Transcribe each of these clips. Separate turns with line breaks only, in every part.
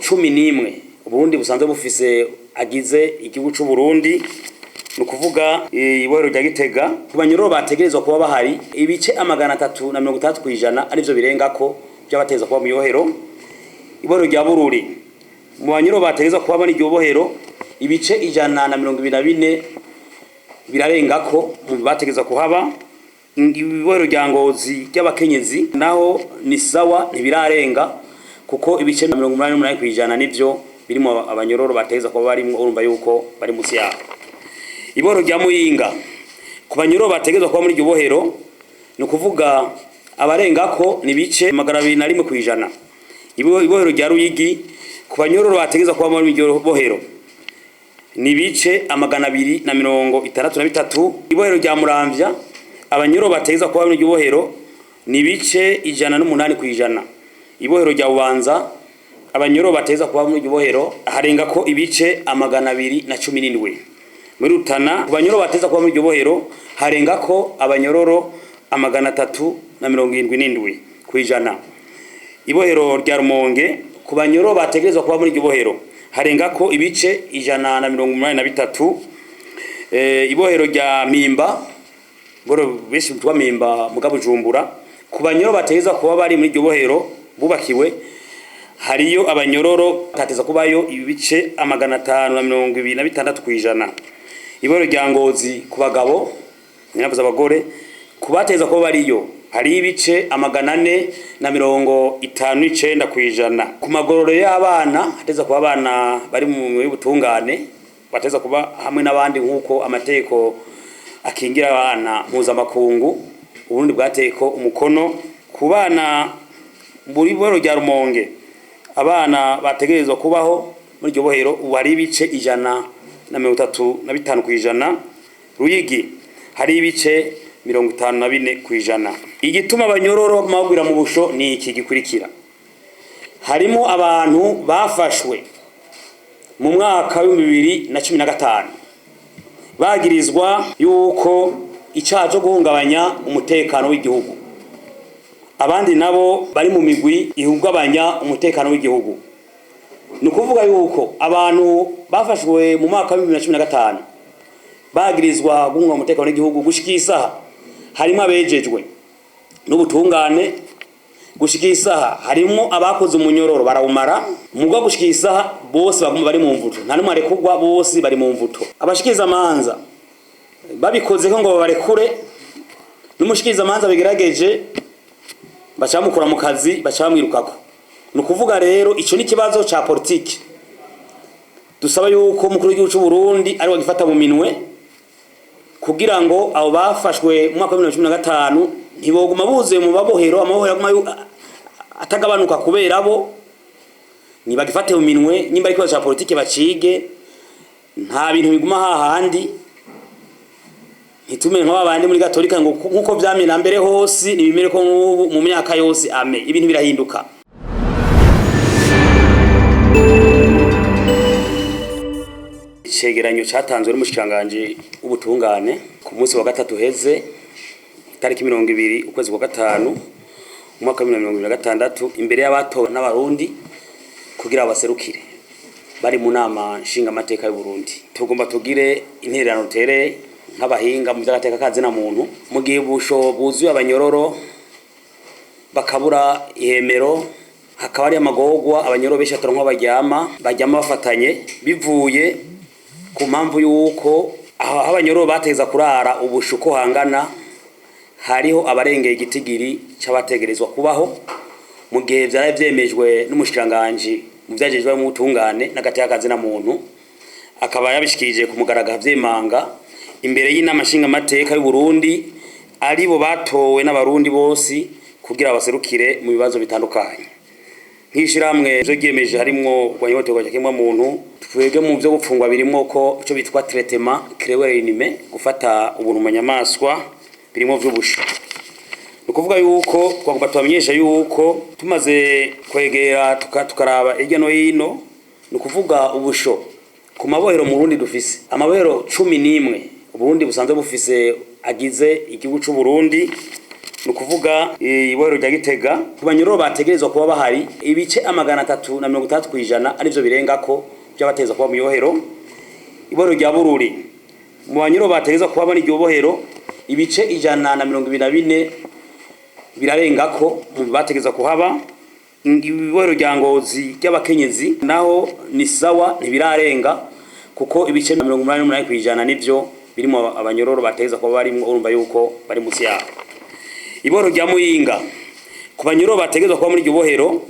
11 Uburundi busanzwe bufise agize igihugu c'u Burundi, ni ukuvuga ibohero rya Gitega, ku banyororo bategerezwa kuba bahari, ibice 360% arivyo birengako vy'abategerezwa kuba mw'ibohero. Ibohero rya Bururi, mu banyororo bategerezwa kuba muri iryo bohero, ibice 124 birarengako mu bategerezwa kuhaba. Ibohero rya Ngozi ry'abakenyezi naho ni sawa, ntibirarenga, kuko ibice 88% nivyo birimo abanyororo bategerezwa kuba barimwo, urumva yuko bari musi yaho. Ibohero rya Muyinga, ku banyororo bategerezwa kuba muri iryo bohero, ni ukuvuga abarengako ni ibice 201%. Ibohero rya Ruyigi, ku banyororo bategerezwa kuba muri iryo bohero, ni ibice 263. Ibohero rya Muramvya, abanyororo bategerezwa kuba muri iryo bohero ni ibice 108%. Ibohero rya Bubanza, abanyororo bategerezwa kuba muri iryo bohero harengako ibice 217. Muri Rutana, ku banyororo bategerezwa kuba muri iryo bohero harengako abanyororo 377%. Ibohero rya Rumonge, ku banyororo bategerezwa kuba muri iryo bohero harengako ibice 183. Ibohero rya Mpimba, ibohero benshi bitwa Mpimba muga Bujumbura, ku banyororo bategerezwa kuba bari muri iryo bohero bubakiwe, hariyo abanyororo bategerezwa kubayo ibice 526%. Ibohero rya Ngozi ku bagabo, ninavuze abagore, ku bategerezwa kuba bariyo hariyo ibice 459%. Ku magororero y'abana, hategerezwa kuba abana bari mu mirimo y'ubutungane, bategerezwa kuba hamwe n'abandi nk'uko amategeko akingira abana mpuzamakungu Uburundi bwateyeko umukono. Ku bana muri bohero rya Rumonge, abana bategerezwa kubaho muri iryo bohero ubu hari ibice 135%. Ruyigi hari ibice 54%. Igituma abanyororo baguma bagwira mu busho ni iki gikurikira: harimo abantu bafashwe mu mwaka w'2015 bagirizwa yuko icaha co guhungabanya umutekano w'igihugu, abandi nabo bari mu migwi ihungabanya umutekano w'igihugu. Ni ukuvuga yuko abantu bafashwe mu mwaka w'2015 bagirizwa guhungabanya umutekano w'igihugu, gushika isaha harimo abejejwe n'ubutungane, gushika isaha harimwo abakoze umunyororo barawumara, mugabo gushika isaha bose baguma bari mu mvuto, nta n'umwe arekurwa, bose bari mu mvuto. Abashikirizamanza babikozeko ngo babarekure, n'umushikirizamanza bigerageje baca bamukura mu kazi, baca bamwirukako. Ni ukuvuga rero ico ni ikibazo ca politiki, dusaba yuko umukuru w'igihugu c'u Burundi ari we agifata mu minwe, kugira ngo abo bafashwe mu mwaka wa 2015 ntiboguma buzuye mu mabohero, amabohero aguma atagabanuka kubera bo. Nibagifate mu minwe, nyimba ari ikibazo ca politiki bacige, nta bintu biguma hahandi. Ntitume nka babandi muri gatolika ngo nkuko vyamye na mbere hose nibimere ko nk'ubu mu myaka yose ame, ibintu birahinduka. Icegeranyo catanzwe n'umushikiranganji w'ubutungane ku munsi wa gatatu heze, itariki 20 ukwezi kwa gatanu umwaka wa 2026, imbere y'abatowe n'abarundi kugira baserukire bari mu nama nshingamateka y'u Burundi. Tugomba tugire intererano rutereye nk'abahinga mu vy'agateka kazina muntu, mu gihe ubusho buzuye abanyororo bakabura ihemero, hakaba hari amagorwa, abanyororo benshi bataronka aho baryama, baryama bafatanye, bivuye ku mpamvu y'uko aho abanyororo bategeza kurara ubusho uko hangana, hariho abarengeye igitigiri c'abategerezwa kubaho, mu gihe vyaraye vyemejwe n'umushikiranganji mu vyajejwe mu butungane n'agateka kazina muntu, akaba yabishikirije ku mugaragaro vyemanga imbere y'inama nshingamateka y'u Burundi, aribo batowe n'abarundi bose kugira baserukire mu bibazo bitandukanye. Nk'ishirahamwe vyo ryiyemeje harimwo kurwanya ihohoterwa rya kiremwamuntu, twebwe mu vyo gupfungwa birimwo ko ico bitwa traitement cruel et inhumain, gufata ubuntu mu nyamaswa, birimwo vy'ubusho. Ni ukuvuga yuko twagomba tubamenyesha yuko tumaze kwegera tukaraba hirya no hino, ni ukuvuga ubusho ku mabohero mu Burundi dufise amabohero 11 Uburundi busanzwe bufise agize igihugu c'u Burundi, Ni ukuvuga ibohero rya Gitega, ku banyororo bategerezwa kuba bahari, ibice 360% arivyo birengako vy'abategerezwa kuba mu ibohero. Ibohero rya Bururi, mu banyororo bategerezwa kuba muri iryo bohero, ibice 124 birarengako mu bategerezwa kuhaba. Ibohero rya Ngozi ry'abakenyezi naho ni sawa, ntibirarenga, kuko ibice 88% nivyo birimo abanyororo bategerezwa kuba barimwo, urumva yuko bari munsi yabo. Ibohero rya Muyinga, ku banyororo bategerezwa kuba muri iryo bohero,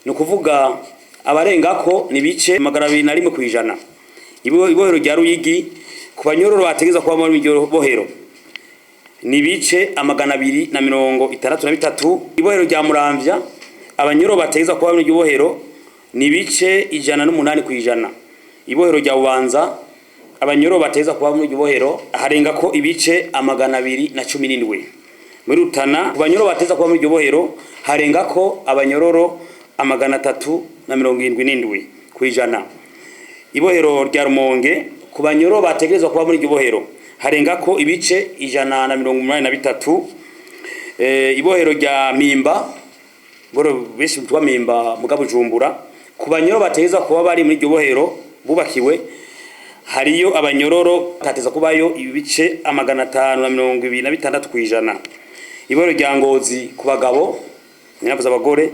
ni ukuvuga abarengako ni ibice 201%. Ibohero rya Ruyigi, ku banyororo bategerezwa kuba muri iryo bohero, ni ibice 263. Ibohero rya Muramvya, abanyororo bategerezwa kuba muri iryo bohero ni ibice 108%. Ibohero rya Bubanza, abanyororo bategerezwa kuba muri iryo bohero harengako ibice 217. Muri Rutana, ku banyororo bategerezwa kuba muri iryo bohero harengako abanyororo 377%. Ibohero rya Rumonge, ku banyororo bategerezwa kuba muri iryo bohero harengako ibice 183. Ibohero rya Mpimba, boro benshi bitwa Mpimba muga Bujumbura, ku banyororo bategerezwa kuba bari muri iryo bohero bubakiwe, hariyo abanyororo bategerezwa kubayo ibice 526%. Ibohero rya Ngozi ku bagabo, ninavuze abagore,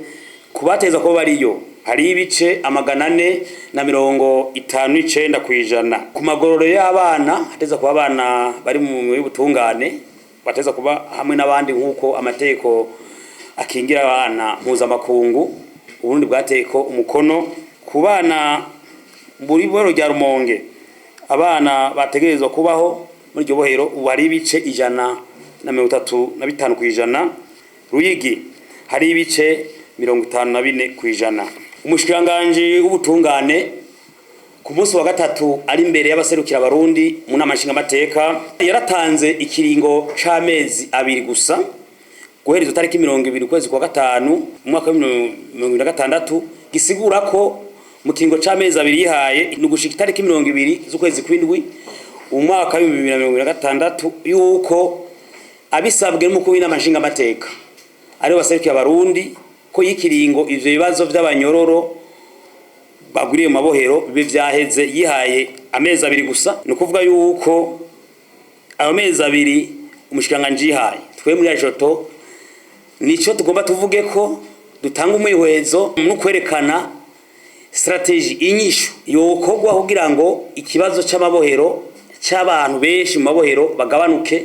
ku bategerezwa kuba bariyo hari ibice 459%. Ku magororero y'abana, hateza kuba abana bari mu mirimo y'ubutungane bateza kuba hamwe n'abandi nk'uko amategeko akingira abana mpuzamakungu Uburundi bwateyeko umukono. Ku bana muri bohero rya Rumonge, abana bategerezwa kubaho muri iryo bohero ubu hari ibice 135%. Ruyigi hari ibice 54%. Umushikiranganji w'ubutungane ku munsi wa gatatu ari imbere y'abaserukira abarundi mu nama nshingamateka yaratanze ikiringo c'amezi 2 gusa, guhera izo tariki 20 ukwezi kwa gatanu mu mwaka wa 2026, gisigura ko mu kiringo c'amezi 2 yihaye ni ugushika itariki 20 z'ukwezi kw'indwi umwaka wa 2026, yuko abisabwe n'umukuru w'inama nshingamateka aribo baserukiye abarundi ko y'ikiringo ivyo bibazo vy'abanyororo bagwiriye mu mabohero bibe vyaheze. Yihaye amezi 2 gusa. Ni ukuvuga yuko ayo mezi 2 umushikiranganji yihaye, twe muri ajoto nico tugomba tuvuge ko dutanga umwihwezo no kwerekana strategy, inyishu yokorwa kugira ngo ikibazo c'amabohero, c'abantu benshi mu mabohero bagabanuke,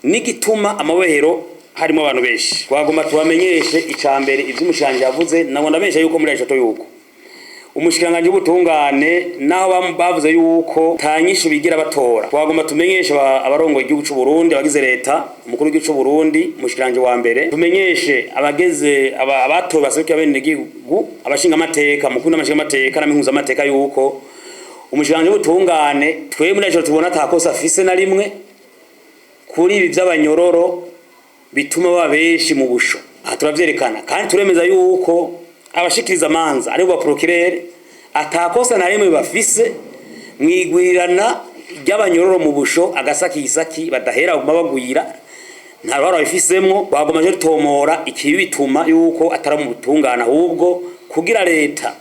n'igituma amabohero harimo abantu benshi. Twagomba tubamenyeshe icambere ivyo umushikiranganji yavuze. Nabwo ndamenyesha yuko muri ajoto yuko umushikiranganji w'ubutungane naho bavuze yuko ta nyishu bigira batora, twagomba tumenyeshe abarongoye igihugu c'u Burundi, abagize leta, umukuru w'igihugu c'u Burundi, umushikiranganji wa mbere, tumenyeshe abageze abatowe baserukiye abenegihugu, abashingamateka, umukuru n'amashingamateka n'amimpuzamateka, yuko umushikiranganji w'ubutungane twebwe muri ajoto tubona atakosa afise na rimwe kuri ibi vy'abanyororo bituma baba benshi mu busho. Aha turavyerekana kandi turemeza yuko abashikiriza amanza aribo ba procureur atakosa na rimwe bafise mwigwirana ry'abanyororo mu busho, agasakisaki badahera baguma bagwira, nta ruhara babifisemwo. Bagoma je rutomora ikibi bituma yuko atari mu butungane, ahubwo kugira leta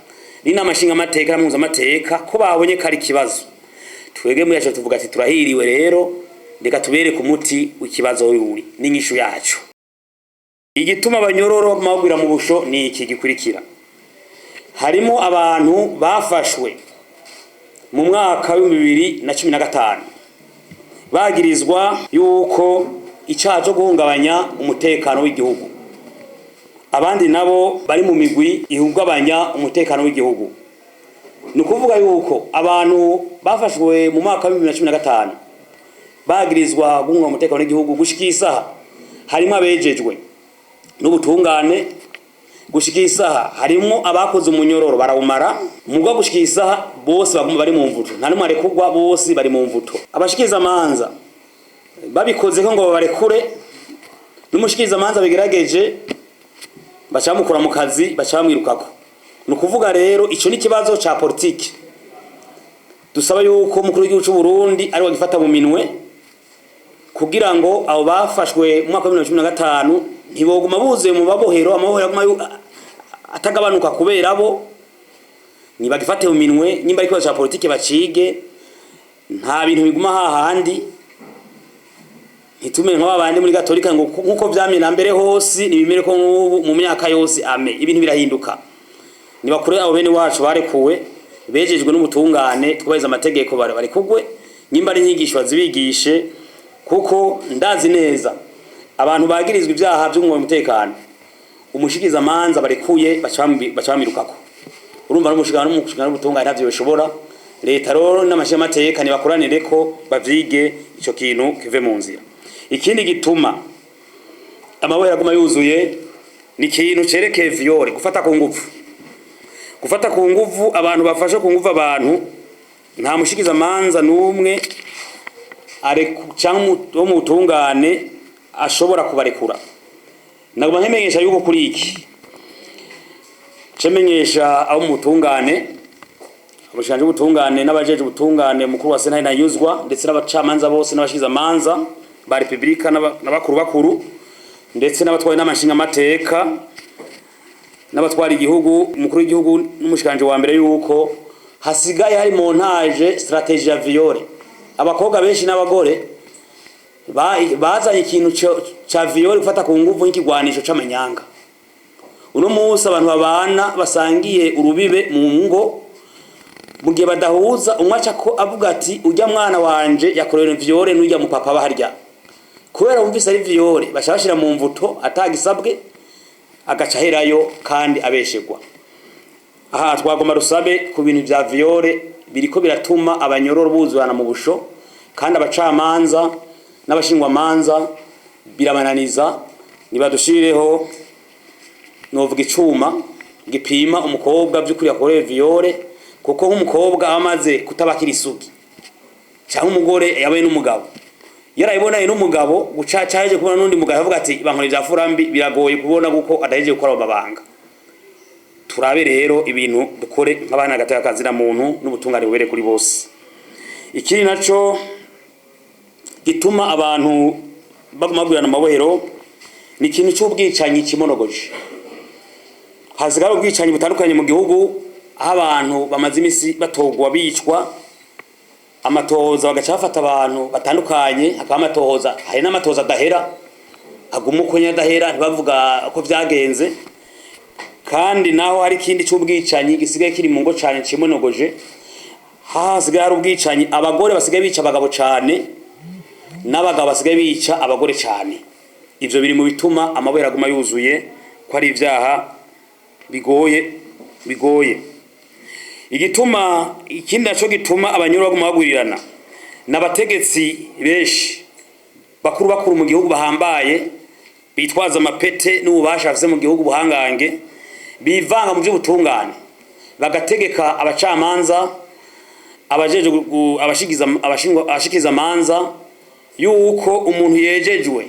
n'inama nshingamateka n'ampuzamateka ko babonye ko ari ikibazo. Twebwe muri yacu tuvuga ati turahiriwe rero, reka tubereke umuti w'ikibazo uri n'inyishu yacu. Igituma abanyororo baguma bagwira mu busho ni iki gikurikira: harimo abantu bafashwe mu mwaka wa 2015 bagirizwa yuko icaha co guhungabanya umutekano w'igihugu, abandi nabo bari mu migwi ihungabanya umutekano w'igihugu. Ni ukuvuga yuko abantu bafashwe mu mwaka wa 2015 bagirizwa guhungabanya umutekano w'igihugu, gushika isaha harimo abejejwe n'ubutungane, gushika isaha harimwo abakoze umunyororo barawumara, mugabo gushika isaha bose baguma bari mu mvuto, nta n'umwe arekurwa, bose bari mu mvuto. Abashikiriza amanza babikoze ko ngo babarekure, n'umushikiriza amanza bigerageje baca bamukura mu kazi, baca bamwirukako. Ni ukuvuga rero ico ni ikibazo ca politiki, dusaba yuko umukuru w'igihugu c'u Burundi ari we agifata mu minwe kugira ngo abo bafashwe mu mwaka wa 2015 Ntiboguma buzuye mu mabohero, amabohero aguma atagabanuka kubera bo. Nibagifate mu minwe, nimba ari ikibazo ca politike bacige. Nta bintu biguma hahandi. Ntitume nka babandi muri gatolika ngo nkuko vyamye na mbere hose nibimere ko nk'ubu mu myaka yose ame. Ibintu birahinduka. Nibakure abo bene wacu barekuwe, bejejwe n'ubutungane, twubahiriza amategeko, barekugwe. Nimba ari inyigisho bazibigishe, kuko ndazi neza abantu bagirizwa ibyaha by'umwuga umutekano, umushikizamanza barekuye baca bamirukako. Urumva n'umushikana n'ubutungane ntavyo bishobora. Leta rero n'amashyiramateka nibakoranire ko bavyige, ico kintu kive mu nzira. Ikindi gituma amabohero aguma yuzuye ni ikintu cerekeye viol, gufata ku nguvu. Gufata ku nguvu, abantu bafashe ku nguvu abantu, nta mushikizamanza n'umwe canke wo mu butungane ashobora kubarekura. Naguma nkimenyesha yuko kuri iki cemenyesha abo mu butungane, abashikanje b'ubutungane n'abajeje ubutungane, mukuru wa sentare Ntanyuzwa, ndetse n'abacamanza bose n'abashikizamanza ba repubulika n'abakuru bakuru, ndetse n'abatwara inama nshingamateka n'abatwara igihugu, umukuru w'igihugu n'umushikanje wa mbere, yuko hasigaye hari montage stratégie ya viol. Abakobwa benshi n'abagore bazanye ikintu ca viol, gufata ku nguvu, nk'ikigwanisho c'amanyanga. Uno munsi abantu babana basangiye urubibe mu ngo, mu gihe badahuza, umwe aca ko avuga ati: "Ujya mwana wanje yakorewe viol n'ujya mu papa baharya." Kubera wumvise ari viol, baca bashira mu mvuto atagisabwe, agaca aherayo kandi abeshegwa. Aha twagomba rusabe ku bintu vya viol biriko biratuma abanyororo buzurana mu busho, kandi abacamanza n'abashingwamanza birabananiza. Nibadushirireho, novuga, icuma gipima umukobwa by'ukuri yakorewe viol, kuko nk'umukobwa aba amaze kutabakira isugi, cyangwa umugore yabaye n'umugabo, yarayibonanye n'umugabo gucaca yaje kubona n'undi mugabo avuga ati: "Bankora ibya furambi." Biragoye kubona kuko adahejeje gukora amabanga. Turabe rero ibintu dukore nk'abana agateka kazina muntu n'ubutungane bubere kuri bose. Ikindi naco gituma abantu baguma bagwirana amabohero ni ikintu c'ubwicanyi kimonogoje. Hasigaye ubwicanyi butandukanye mu gihugu, aho abantu bamaze imisi batogwa, bicwa, amatohoza bagaca bafata abantu batandukanye, hakaba amatohoza, hari n'amatohoza adahera, aguma uko nyene adahera, ntibavuga ko vyagenze. Kandi naho hari ikindi c'ubwicanyi gisigaye kiri mu ngo cane cimonogoje. Hasigaye hari ubwicanyi, abagore basigaye bica abagabo cane, n'abagabo basigaye bica abagore cane. Ivyo biri mu bituma amabohero aguma yuzuye, ko ari ivyaha bigoye bigoye. Igituma, ikindi naco gituma abanyuru baguma bagwirirana, n'abategetsi benshi bakuru bakuru mu gihugu bahambaye, bitwaza amapete n'ububasha bafise mu gihugu, buhangange, bivanga mu by'ubutungane, bagategeka abacamanza, abajeje abashikiza amanza, yuko umuntu yejejwe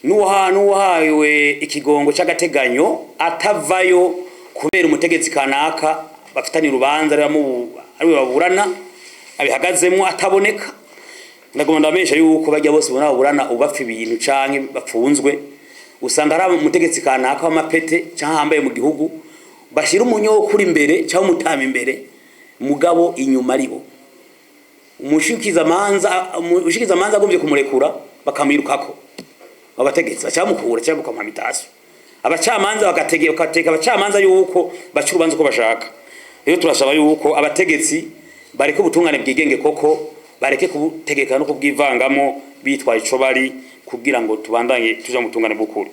n'uwahawe ikigongo c'agateganyo atavayo kubera umutegetsi kanaka bafitanye urubanza ariwe baburana abihagazemwo ataboneka. Ndagomba ndabamenyesha yuko bajya bose ubona baburana, ubu bapfa ibintu canke bapfunzwe, usanga ari umutegetsi kanaka w'amapete canke ahambaye mu gihugu bashira umunyokuri imbere canke umutama imbere, mugabo inyuma aribo. Umushikizamanza agombye kumurekura, bakamwirukako abategetsi, bacamukura cyangwa bakamuha mitasiyo. Abacamanza bagateka abacamanza yuko baca urubanza uko bashaka. Rero turasaba yuko abategetsi bareke ubutungane bwigenge koko, bareke kubutegeka no kubwivangamo bitwaye ico bari, kugira ngo tubandanye tuja mu butungane bw'ukuri.